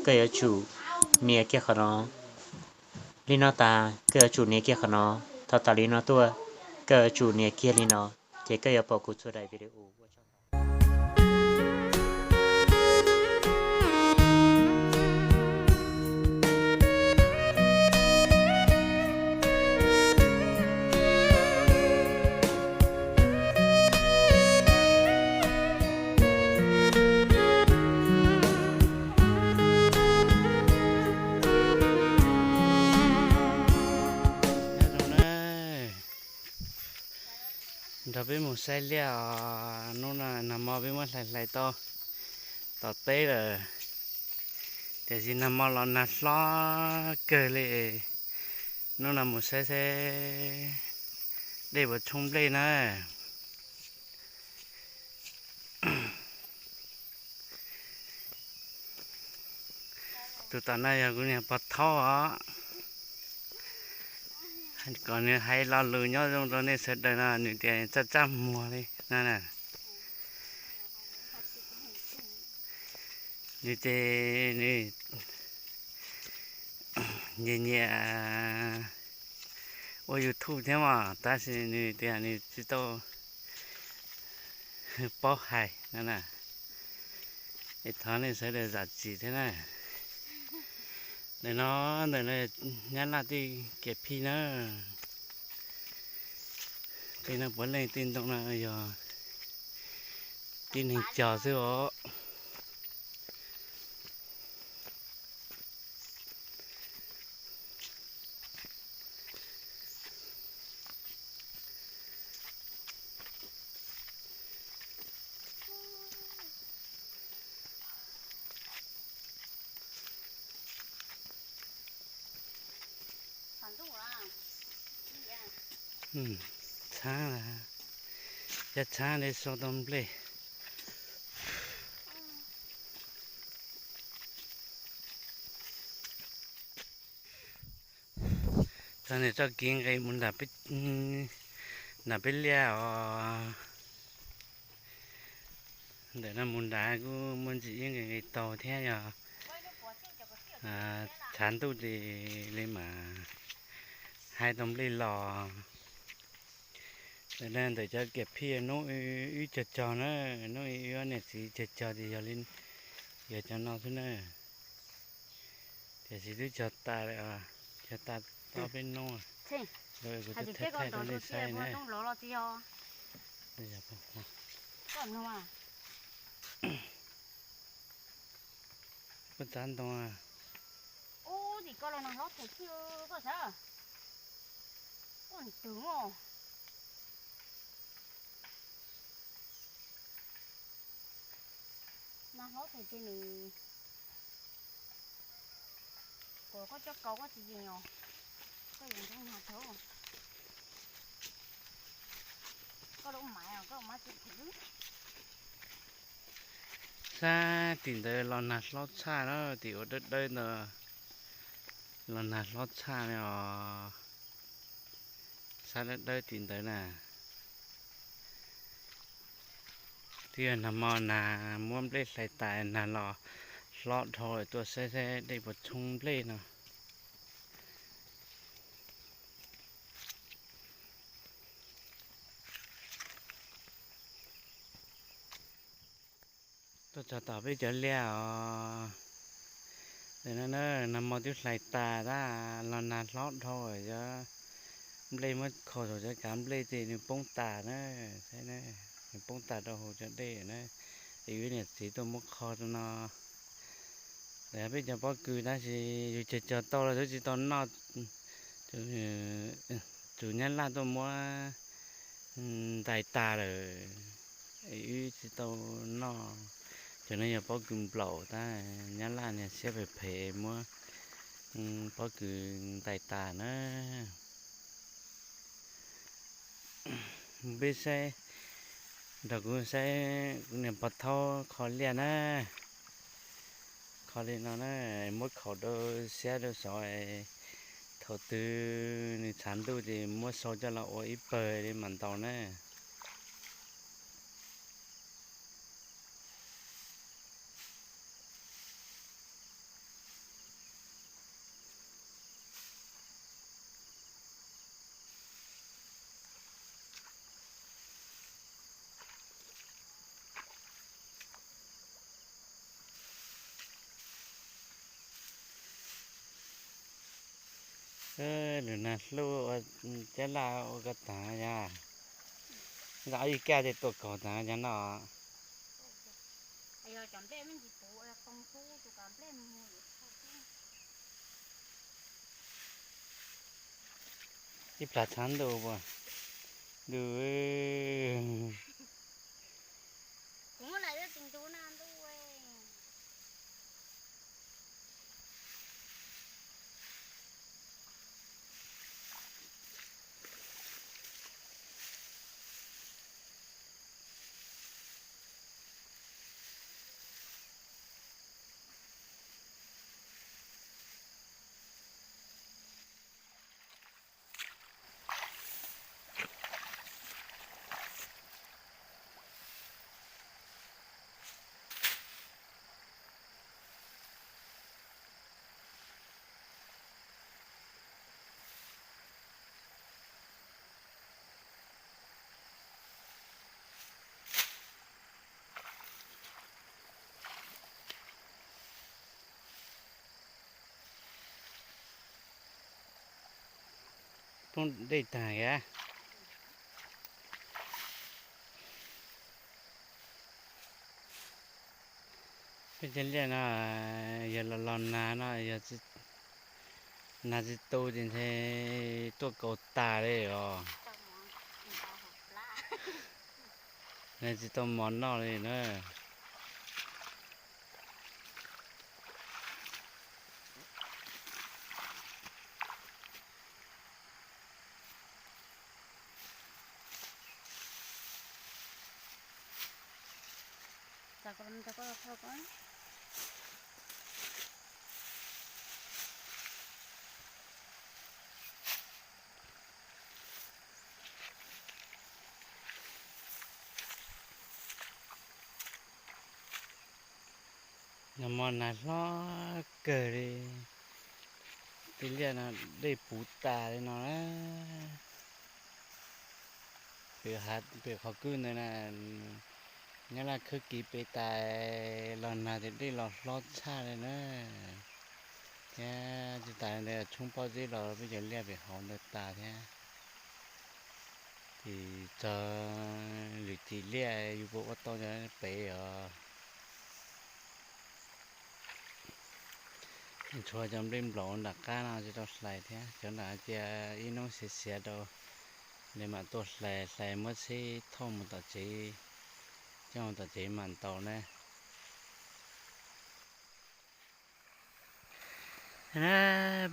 koj yuav tsum nias kiag qhov no. Li no tas koj yuav tsum nias kiag qhov no. Thaum tas li no tuaj, koj yuav tsum nias kiag li no, ces koj yuav pom kuv txhua daim video ua tsaug. Nrog peb mus saib liaj os, hnub no nag hmo peb muab hlais hlais tau tom teb lawm, tiam sis nag hmo los nag hlob kawg li. Hnub no mus saib saib dej puas tshoob nplej na. Tus tom no yog kuv niag pog thaub os, kom nws hais lo lus nyob zoo rau nej sawv daws no, nws tias txaj txaj muag li no na. Nws ces nws nyiam nyiam ua YouTube thiab mas, tab sis nws tias nws tsis tau paub hais no na. Es thov nej sawv daws zam txim thiab na. Ntawm no, ntawm no Nyab Laj tej kiam phij na. Tej no puav leej tej ntoo no yog tib neeg cog xwb os. Txhab, cov txhab li sau tau nplej. Txog nws txoj kev nqis mus nram peb liaj os. Ntawm no mus nrad kuj muaj ntsis ib nqes nqis taug thiab, yog tshav ntuj ces li mas hais tau nplej los. Ntawm no ntawm cov kiam phij nub wb cog cog na, nub wb ob niam txiv cog cog ces yog li, yog cov no xwb na. Tiam sis twb cog tas lawm, cog tas ob peb nub, kuv thiaj thaij rau nej saib na. Koj txav ntoo a? Ub, tim koj los nag hlob them thiab koj xav. Koj twg os. Nag hlob them ces nws, kuv koj coj kaus koj tsis yeem os. Koj yeem ntxoov nag thaum koj lub maiv os, koj maiv tsis them. Sab tim ntawd los nag hlob tshaj na, tim ua dawb dawb ntawd los nag hlob tshaj li os. Sab dawb dawb tim ntawd na. Twb yog nag hmo nag muab nplej hlais tas nag los hlob dhau, tuaj saib saib dej puas tshoob nplej no. Tuaj txog tom peb cov liaj os. Ntawm no na, nag hmo twb hlais tas tab los nag hlob dhau, cov nplej muab kho saum cov kav nplej ces nws poob tas na. Saib na, nws poob tas rau hauv cov dej na. Es wb niam txiv tuaj muab kho rau no. Lawv peb cov pob kws tab sis yus cog cog tau los twb tsis tau noj, tsum nyab laj tuaj muab ntais tas lawm, wb tsis tau noj. Cov no yog pob kws nplaum tab nyab laj niag siab phem phem muab pob kws ntais tas na. Peb saib, nrog kuv saib kuv niam pog thaub kho liaj na. Kho li no na, muab khaum rau siab rau saud, thaum twg nws tshav ntuj ces muab sau coj los ua ib pawg li mam ntaus na. Lwm nag hlub ua cab laj ua ko taag yog, nqa ib kaj tej tuaj kaug taag yog no. Ib plag tshab ntuj puas ntuj. Poob dej tag a. Peb cov liaj no yog los los nag no yog nag tsis tu ces ntshe tuaj kaus tas li os. Nag tsis tau mov noj li na. Nag hmo nag hlob kawg li, tej liaj no dej puv tas li no na. Pem qhov kwj ntawd na, nyob laj khwb kis pem tas los nag ces dej los hlob tshaj li na. Thiab tsis tas li ntawd tshoob pob zeb los peb cov liaj pem hauv ntawd tas thiab. Ces txog lwm tim liaj yus puas ua tau cov pem os. Tshuav cov nplej nplaum nram qab no tsis tau hlais thiab, cov nram cia ib hnub xiav xiav rau, nws mam tuaj hlais, hlais muab tsheb thauj mus tom tsev, coj mus tom tsev mam ntaus na.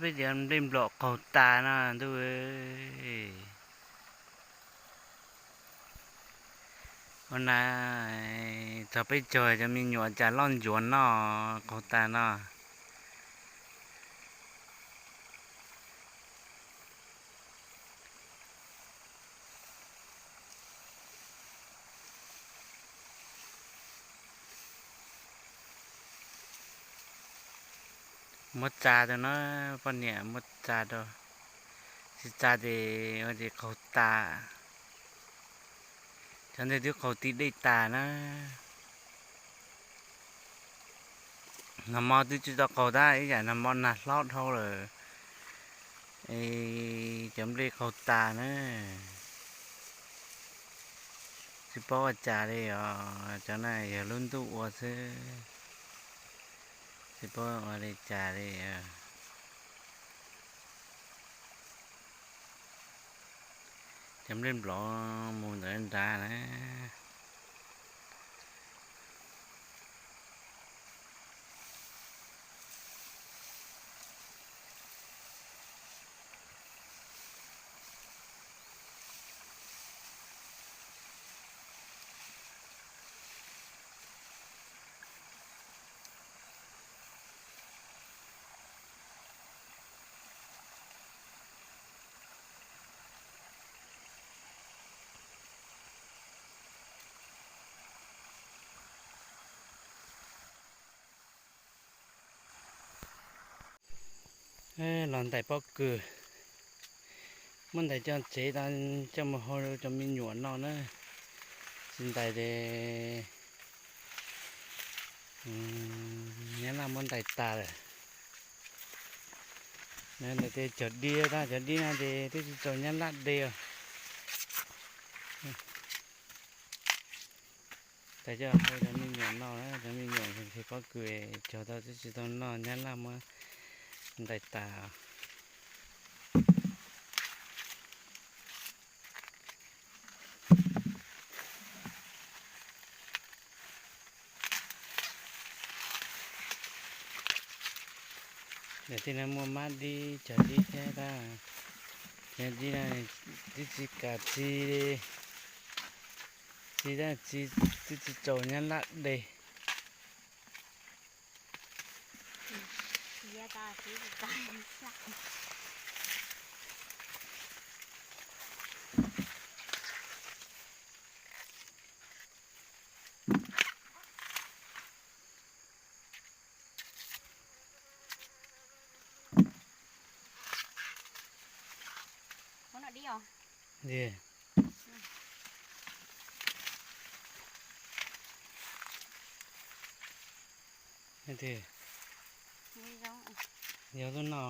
Peb cov nplej nplaum qaug tas no ntuj. Ua na, txog peb caug cov me nyuam cas loj ncuav no, qaug tas no. Muab tsa rau na, poj niam muab tsa rau, tsis tsa ces ua ces qaug tas. Cov ntawd twb qaug tib dej tas na. Nag hmo twb tsis tau qaug tab, ib yam nag hmo nag hlob dhau lawm, cov nplej qaug tas na. Tsis paub ua cas li os, cov na yog lub ntuj ua xwb, tsis paub ua li cas li. Cov nplej nplaum mus ntawd nrad na. Los ntais pob kws, muab ntais coj tsev tau, coj mus hau rau cov me nyuam noj na. Tsis ntais ces nyab laj muab ntais tas lawm. Ntawm tias cog dib tab, cov dib no ces twb tsis txaus nyab laj de os. Tas coj hau cov me nyuam no, cov me nyuam nqhis pob kws cog tau twb tsis tau noj, nyab laj muab ntais tas. Yog tej no muaj mab dib cog dib thiab tab, cov dib no twb tsis kam txi, txi tab txi twb tsis txaus nyab laj de. Yog lub no.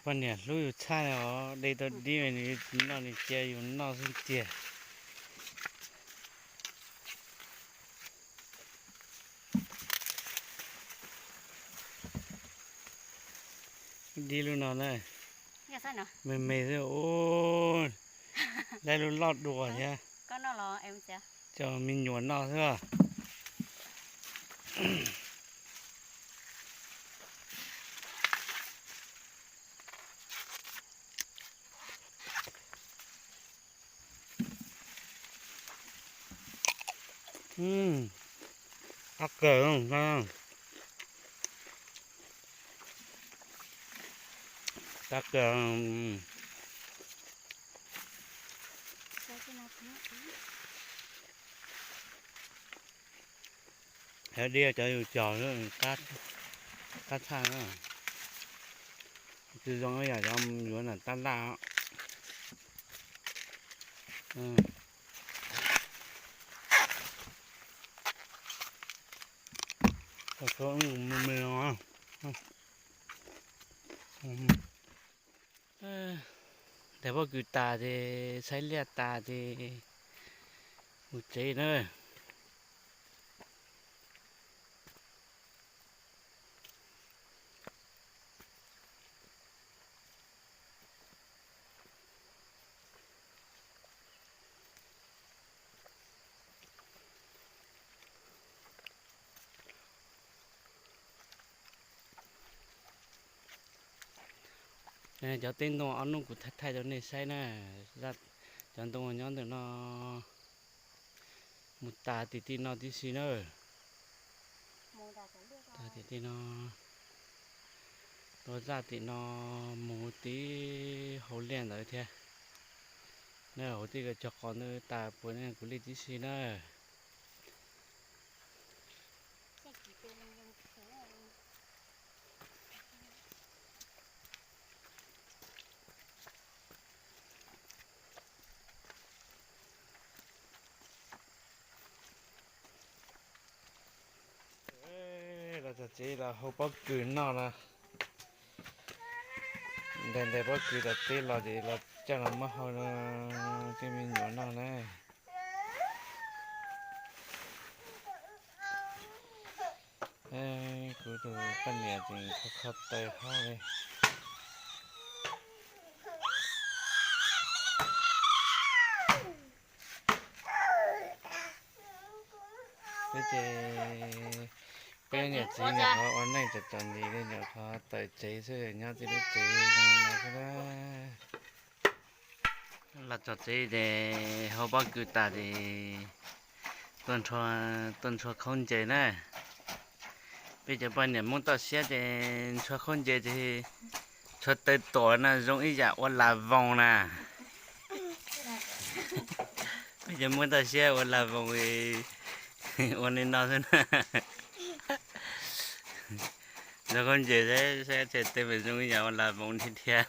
Poj niam hlub yus tshaj os, de tau dib nws noj nws cia yus noj xwb tiag. Dib lub no na, me me xwb. Laib lub loj dua thiab, coj me nyuam noj xwb. Qab kawg, qab kawg. Cov dib cov yus cog, qab tshaj na. Tsis zoo ib yam cov yuav nram tab laj. Ntais pob kws tas ces saib liaj tas ces mus tsev na. Cov teb ntoo ob hnub kuv thaij thaij rau nej saib na. Cov ntoo nyob ntawm no mus tas tim tej no tib si na. Tas tim tej no, tuaj zaj tim no mus tib hauv liaj ntawd thiab. Na hauv tej cog qos ntawd tas puas kuv li tib si na. Los txog tsev los hau pob kws noj los. Ntais ntais pob kws tom teb los ces los coj los muab hau tej me nyuam noj na. Kuv tus poj niam tseem kho kho taws hau li. Peb ces peb niam txiv nyuam qhuav ua neej txom txom nyem li, nyuam qhuav tawm tsev xwb, nyob txij lub tsev zoo no xwb na. Los txog tsev ces hau pob kws tas ces tuaj nrhua khaub ncaws na. Peb cov poj niam Hmoob toj siab ces nrhua khaub ncaws ces nrhua taws tuam no zoo ib yam ua las voos na. Peb cov Hmoob toj siab ua las voos ua li no xwb na. Nrhua khaub ncaws saib saib tsam tej mas zoo ib yam ua las voos thiab thiab.